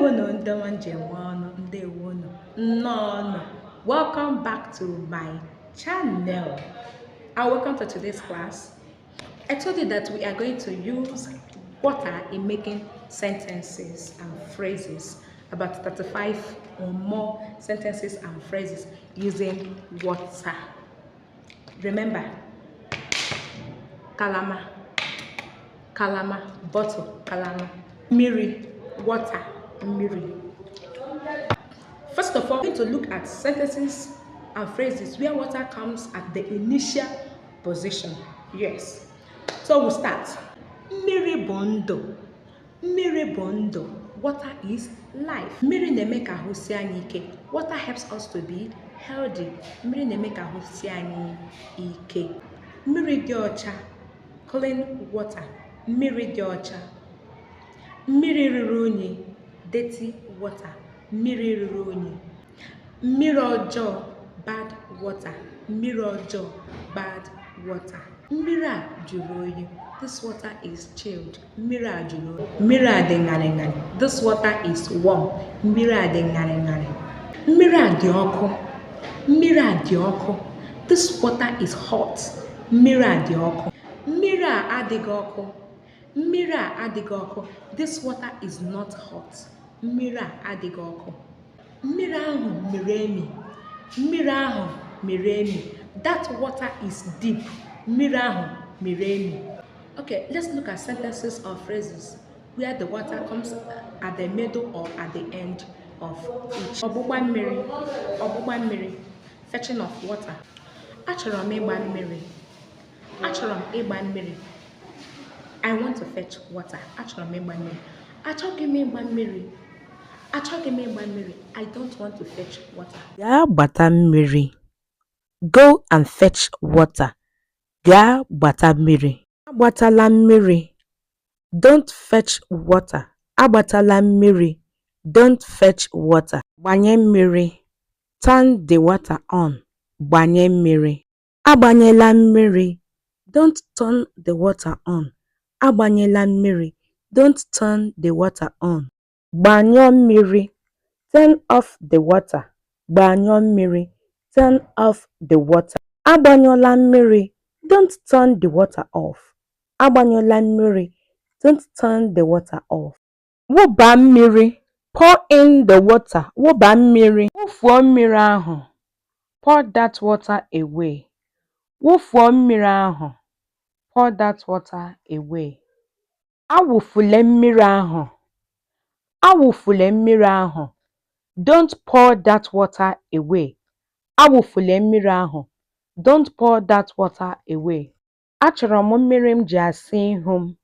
Ndewonu ndị ọma njem ọnụ, ndewonu, nnọọnụ. Welcome back to my channel and welcome to today's class. I told you that we are going to use water in making sentences and phrases, about 35 or more sentences and phrases using water. Remember, kalama, kalama, bottle, kalama, mmiri, water, mmiri. First of all, we're going to look at sentences and phrases where water comes at the initial position. Yes. So we'll start. Mmiri bụ ndụ. Mmiri bụ ndụ. Water is life. Mmiri na-eme ka ahụ sie anyị ike. Water helps us to be healthy. Mmiri na-eme ka ahụ sie anyị ike. Mmiri dị ọcha. Clean water. Mmiri dị ọcha. Mmiri ruru unyi. Dirty water. Mmiri ruru unyi. Mmiri ọjọọ. Bad water. Mmiri ọjọọ. Bad water. Mmiri a jụrụ oyi. This water is chilled. Mmiri a jụrụ oyi. Mmiri a dị ṅarị ṅarị. This water is warm. Mmiri a dị ṅarị ṅarị. Mmiri a dị ọkụ. Mmiri a dị ọkụ. This water is hot. Mmiri a dị ọkụ. Mmiri a adịghị ọkụ. Mmiri a adịghị ọkụ. This water is not hot. Mmiri a adịghị ọkụ. Mmiri ahụ miri emi. Mmiri ahụ miri emi. That water is deep. Mmiri ahụ miri emi. Okay, let's look at sentences or phrases where the water comes at the middle or at the end of each. Ọgbụgba mmiri, ọgbụgba mmiri, fetching of water. Achọrọ m ịgba mmiri. Achọrọ m ịgba mmiri. I want to fetch water. Achọrọ m ịgba mmiri. Achọghị m ịgba mmiri. Achọghị m ịgba mmiri. I don't want to fetch water. Gaa gbata mmiri. Go and fetch water. Gaa gbata mmiri. Agbatala mmiri. Don't fetch water. Agbatala mmiri. Don't fetch water. Gbanye mmiri. Turn the water on. Gbanye mmiri. Agbanyela mmiri. Don't turn the water on. Agbanyela mmiri. Don't turn the water on. Gbanyụọ mmiri. Turn off the water. Gbanyụọ mmiri. Turn off the water. Agbanyụla mmiri. Don't turn the water off. Agbanyụla mmiri. Don't turn the water off. Wụba mmiri. Pour in the water. Wụba mmiri. Wụfuo mmiri ahụ. Pour that water away. Wụfuo mmiri ahụ. Pour that water away. Awụfula mmiri ahụ. Awụfula mmiri ahụ. Don't pour that water away. Awụfula mmiri ahụ. Don't pour that water away. Achọrọ m mmiri m ji asa ihu m.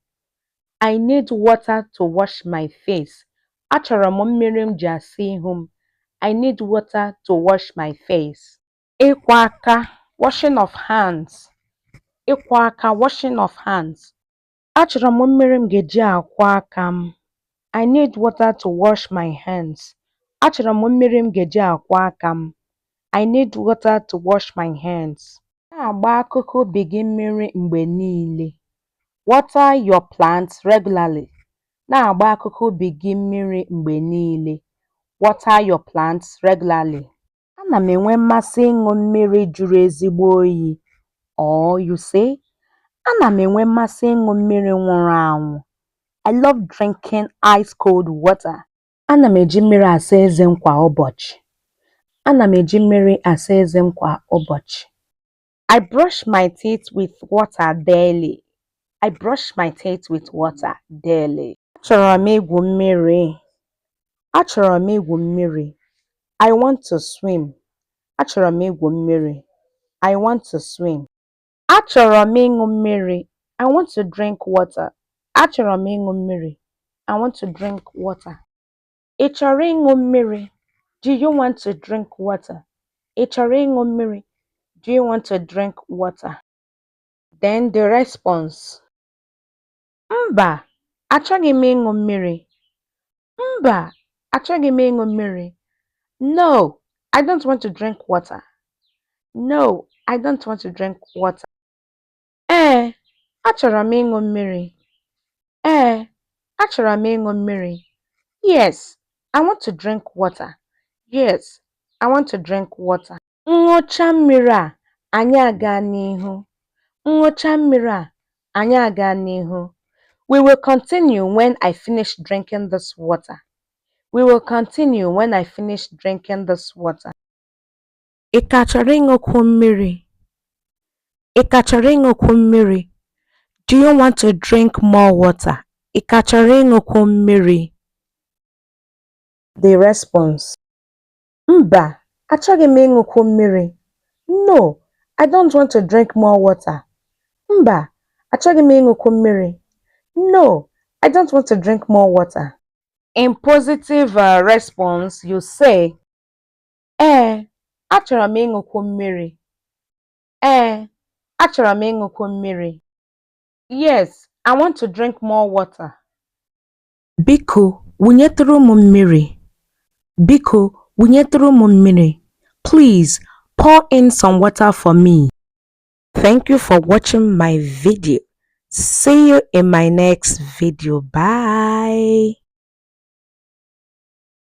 I need water to wash my face. Achọrọ m mmiri m ji asa ihu m. I need water to wash my face. Ịkwọ aka, washing of hands. Ịkwọ aka, washing of hands. Achọrọ m mmiri m ga-eji akwọ aka m. I need water to wash my hands. Achọrọ m mmiri m ga-eji akwọ aka m. I need water to wash my hands. Na-agba akụkụ ubi gị mmiri mgbe niile. Water your plants regularly. Na-agba akụkụ ubi gị mmiri mgbe niile. Water your plants regularly. Ana m enwe mmasị ịṅụ mmiri jụrụ ezigbo oyi. Or you say, ana m enwe mmasị ịṅụ mmiri nwụrụ anwụ. I love drinking ice cold water. Ana m eji mmiri asa eze m kwa ụbọchị. Ana m eji mmiri asa eze m kwa ụbọchị. I brush my teeth with water daily. I brush my teeth with water daily. Achọrọ m igwu mmiri. Achọrọ m igwu mmiri. I want to swim. Achọrọ m igwu mmiri. I want to swim. Achọrọ m ịṅụ mmiri. I want to drink water. Achọrọ m ịṅụ mmiri. I want to drink water. Ị chọrọ ịṅụ mmiri? Do you want to drink water? Ị chọrọ ịṅụ mmiri? Do you want to drink water? Then the response. Mba, achọghị m ịṅụ mmiri. Mba, achọghị m ịṅụ mmiri. No, I don't want to drink water. No, I don't want to drink water. Ee, achọrọ m ịṅụ mmiri. Ee, achọrọ m ịṅụ mmiri. Yes, I want to drink water. Yes, I want to drink water. M ṅụchaa mmiri a, anyị aga n'ihu. M ṅụchaa mmiri a, anyị aga n'ihu. We will continue when I finish drinking this water. We will continue when I finish drinking this water. Ị ka chọrọ ịṅụkwu mmiri? Ị ka chọrọ ịṅụkwu mmiri? Do you want to drink more water? Ị ka chọrọ ịṅụkwu mmiri? The response. Mba, achọghị m ịṅụkwu mmiri. No, I don't want to drink more water. Mba, achọghị m ịṅụkwu mmiri. No, I don't want to drink more water. In positive response, you say, Ee, achọrọ m ịṅụkwu mmiri. Ee, achọrọ m ịṅụkwu mmiri. Yes, I want to drink more water. Biko, wụnyetụrụ m mmiri. Biko, wụnyetụrụ m mmiri. Please, pour in some water for me. Thank you for watching my video. See you in my next video. Bye.